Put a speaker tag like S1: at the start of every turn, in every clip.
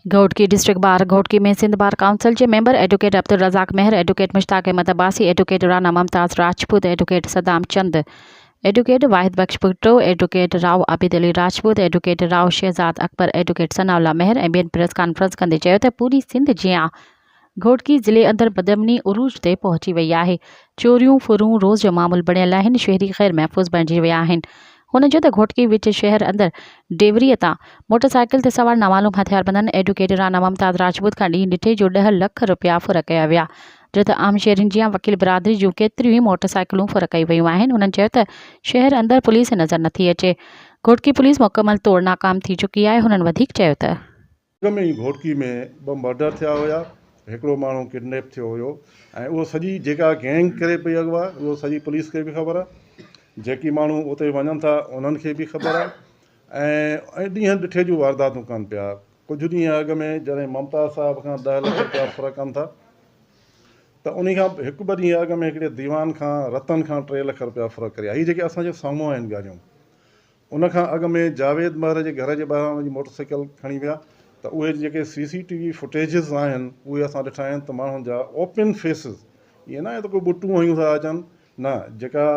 S1: Ghotki, district bar Ghotki ۾ Sindh bar council جي member advocate Abdul Razzaq Mehar, advocate Mushtaq Ahmed Abbasi, advocate Rana Mumtaz Rajput, advocate Saddam Chand, advocate Wahid Bakhsh Bhutto, advocate Rao Abid Ali Rajput, advocate Rao Shahzad Akbar, advocate Sanaullah Mehar ۽ ٻين press conference ڪندي چيو ته پوري سنڌ جيان گهوٽڪي ضلعي اندر بدامني عروج تي پهچي وئي آهي، چوريون، ڦرون روز جو معمول بڻيل آهن، شهري غير محفوظ بڻجي ويا آهن. هن چيو ته گهوٽڪي وچ شهر اندر ڊيوريء تان موٽر سائيڪل تي سوار نامعلوم هٿياربندن ايڊووڪيٽ رانا ممتاز راجپوت کان ڏينهن ڏٺي جو ڏهه لک رپيا ڦر ڪيا ويا جو ته عام شهرين جيان وڪيل برادري جون ڪيتريون ئي موٽر سائيڪلون ڦر ڪيون ويون آهن هنن چيو ته شهر اندر پوليس نظر نٿي اچي گهوٽڪي پوليس مڪمل طور ناڪام ٿي چڪي آهي هنن وڌيڪ چيو ته.
S2: اڳ ۾ ئي گهوٽڪي ۾ ٻه مرڊر ٿيا هيا، هڪڙو ماڻهو ڪڊنيپ ٿيو هيو ۽ اهو سڄي جيڪا گينگ ڪري پئي اغوا اهو سڄي پوليس کي به خبر آهي، جيڪي ماڻهو اتي وڃن ٿا انهن کي به خبر آهي ۽ ڏينهن ڏٺي جون وارداتون ڪن پيا. ڪجهه ڏينهن اڳ ۾ جڏهن ممتاز صاحب کان ڏهه لک رپيا ڦر ڪن ٿا ته انهي کان هڪ ٻه ڏينهن اڳ ۾ هڪڙي ديوان کان رتن کان ٽي لک رپيا ڦر ڪري آيا. هي جيڪي اسان جي سامهون آهن ڳالهيون ان کان اڳ ۾ جاويد مهر جي گهر جي ٻاهران ان جي موٽر سائيڪل کڻي ويا ته اهي جيڪي سي سي ٽي وي فوٽيجز آهن اهي اسان ڏٺا آهن ته ماڻهن جا اوپن فيسز ائين ناهي ته ڪو ٻٽون هنيون ٿا اچن نه جيڪا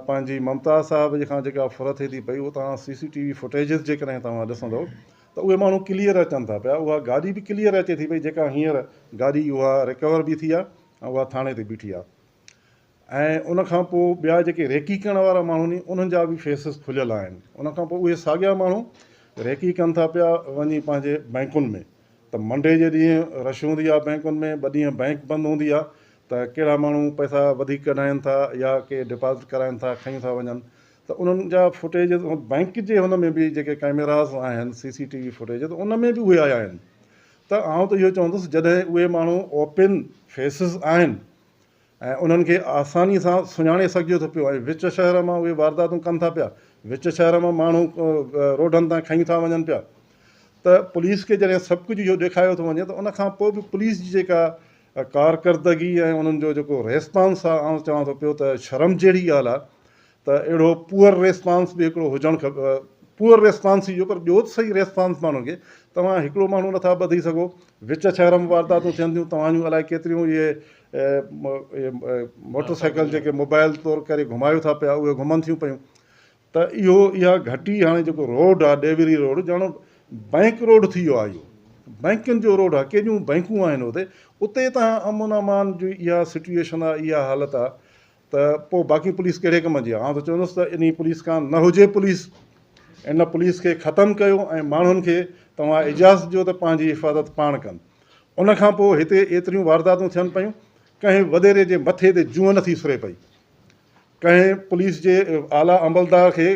S2: پنهنجي ممتاز صاحب جي کان جيڪا ڦر ٿئي ٿي پئي اهو توهان سي سي ٽي وي فوٽيجز جيڪڏهن توهان ڏسندو ته اهي ماڻهو ڪليئر اچن ٿا پيا اها گاڏي به ڪليئر اچي ٿي پئي جيڪا هينئر گاڏي اها ريڪور به ٿي آهي ۽ اها ٿاڻي تي بيٺي آهي ۽ ان کان پوء ٻيا جيڪي ريڪي ڪرڻ وارا ماڻهو ني انهن جا به فيسز کليل آهن ان کان پوء اهي ساڳيا ماڻهو ريڪي ڪن ٿا پيا وڃي پنهنجي بئنڪن ۾ ته منڊي جي ڏينهن رش هوندي آهي بئنڪن ۾ ٻه ڏينهن بئنڪ بند هوندي آهي ته ڪهڙا ماڻهو پئسا وڌيڪ ڪڍائين ٿا يا ڪي ڊپازٽ ڪرائين ٿا کڻي ٿا وڃن ته انهن جا فوٽيج بئنڪ جي هن ۾ به جيڪي ڪئميراز آهن سي سي ٽي وي فوٽيج ته ان ۾ به اهي آيا آهن ته آئون ته اهو چوندس جڏهن اهي ماڻهو اوپن فيسز آهن ۽ انهن کي آساني سان سڃاڻي سگهجي ٿو پيو ۽ وچ شهر مان اهي وارداتون ڪن ٿا پيا وچ شهر مان ماڻهو روڊن تان کنيون ٿا وڃن پيا ته پوليس کي جڏهن سڀ ڪجهه اهو ڏيکاريو ٿو وڃي ته ان کان پوء به پوليس جي جيڪا ڪارڪردگي ۽ انهن جو جيڪو ريسپانس آهي آئون چوان ٿو پيو ته شرم جهڙي ڳالهه آهي ته اهڙو پوئر ريسپانس به هڪڙو هجڻ کپي پوئر ريسپانس ئي جو پر ڏيو ته صحيح ريسپانس ماڻهن کي توهان هڪڙو ماڻهو نٿا ٻڌي سگهو وچ شهر ۾ وارداتون ٿين ٿيون توهان جون الائي ڪيتريون اهي موٽر سائيڪل جيڪي موبائل طور ڪري گهمايو ٿا پيا اهي گهمن ٿيون پيون ته اهو اها گهٽي هاڻي جيڪو روڊ آهي ڏيوري روڊ ڄڻ بئنڪ روڊ ٿي ويو آهي اهو بئنڪن جو روڊ آهي ڪيڏيون بئنڪون آهن اتي اتي تان امن امان جي اها سچويشن آهي اها حالت آهي ته پوء باقي پوليس ڪهڙي ڪم جي آ؟ آئون ته چوندس ته انهي پوليس کان نه هجي پوليس، ان پوليس کي ختم ڪيو ۽ ماڻهن کي توهان اجازت ڏيو ته پنهنجي حفاظت پاڻ ڪن. ان کان پوء هتي ايتريون وارداتون ٿين پيون، ڪنهن وڏيري جي مٿي تي جونء نٿي سري پئي، ڪنهن پوليس جي اعليٰ عملدار کي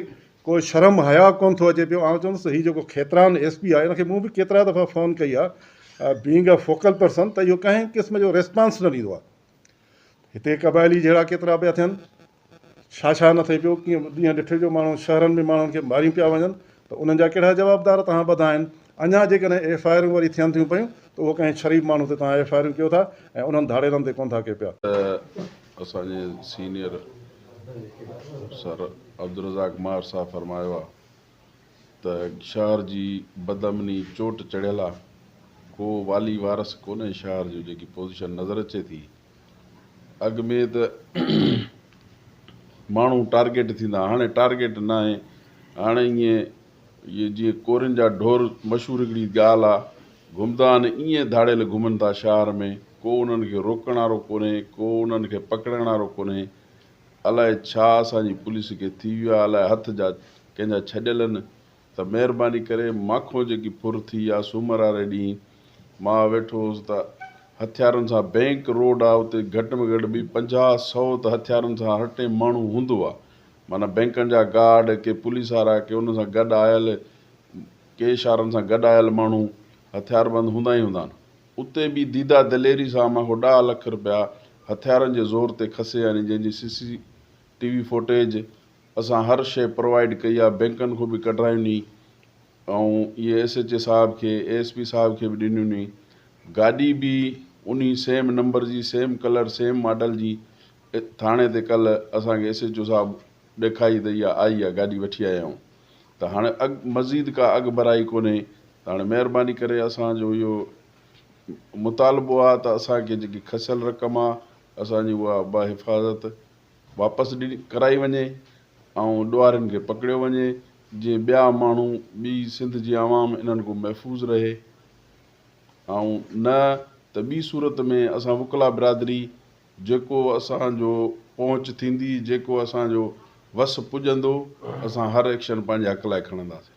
S2: ڪو شرم حياء ڪونه ٿو اچي پيو. آئون چوندس ته هي جيڪو کيتران ايس پي آهي ان کي مون به ڪيترا دفعا فون ڪئي آهي بينگ اي فوڪل پرسن ته اهو ڪنهن قسم جو ريسپانس نه ڏيندو آهي. هتي قبائلي جهيڙا ڪيترا پيا ٿين، ڇا ڇا نه ٿئي پيو، ڪيئن ڏينهن ڏٺي جو ماڻهو شهرن ۾ ماڻهن کي ماريون پيا وڃن ته انهن جا ڪهڙا جوابدار توهان ٻڌا آهن، اڃا جيڪڏهن ايف I آرون وري ٿين ٿيون پيون ته اهو ڪنهن شريف ماڻهو تي توهان ايف I آرون ڪيو ٿا ۽ انهن ڌاڙيلن تي ڪونه ٿا ڪيو پيا.
S3: ته اسان جي سينيئر سر عبدالرزاق ماهر صاحب فرمايو آ ته شهر جي بدامني چوٽ چڙهيل آ، ڪو والي وارث ڪونهي شهر جو جيڪي پوزيشن نظر اچي ٿي اڳ ۾ ته ماڻهو ٽارگيٽ ٿيندا هاڻي ٽارگيٽ ناهي هاڻي ائين اهي جيئن ڪورين جا ڍور مشهور هڪڙي ڳالهه آ گهمندا آهن ائين ڌاڙيل گهمن ٿا شهر ۾ ڪو انهن کي روڪڻ وارو ڪونهي ڪو انهن کي پڪڙڻ وارو ڪونهي الائي ڇا اسان جي پوليس کي ٿي ويو آ الائي هٿ جا ڪنهن جا ڇڏيل آهن ته مهرباني ڪري ماکون جيڪي ڦر ٿي آ سومر واري ڏينهن مان ويٺو هوس ته هٿيارن سان بئنڪ روڊ آ اتي گهٽ ۾ گهٽ به پنجاهه سئو ته هٿيارن سان هر ٽيم ماڻهو هوندو آ معنيٰ بئنڪن جا گارڊ ڪي پوليس وارا ڪي انهن سان گڏ آيل ڪيش وارن سان گڏ آيل ماڻهو هٿياربند هوندا ئي هوندا آهن اتي به ديده دليري سان مان کان ڏهه لک رپيا هٿيارن جي زور تي کسي آني جنهن جي سي سي ٽي وي فوٽيج اسان هر شيء پرووائيڊ ڪئي آ بينڪن کان به ڪڍرايون ني ۽ اهي ايس ايچ اي صاحب کي اي ايس پي صاحب کي به ڏنيون ني گاڏي به انهي سيم نمبر جي سيم ڪلر سيم ماڊل جي ٿاڻي تي ڪلهه اسان کي ايس ايچ او صاحب ڏيکائي ته اها آئي آ گاڏي وٺي آيا آهيون ته هاڻي اڳ مزيد ڪا اڳڀرائي ڪونهي. ته هاڻي مهرباني ڪري اسان جو اهو مطالبو آ ته اسان کي جيڪي کسيل رقم آ اسان جي اها بحفاظت واپس ڏني ڪرائي وڃي ۽ ڏوهارين کي پڪڙيو وڃي جيئن ٻيا ماڻهو ٻي سنڌ جي عوام انهن کان محفوظ رهي ۽ نه ته ٻي صورت ۾ اسان وڪلا برادري جيڪو اسان جو پهچ ٿيندي جيڪو اسان جو وس پڄندو اسان هر ايڪشن پنهنجي حق لاء کڻنداسين.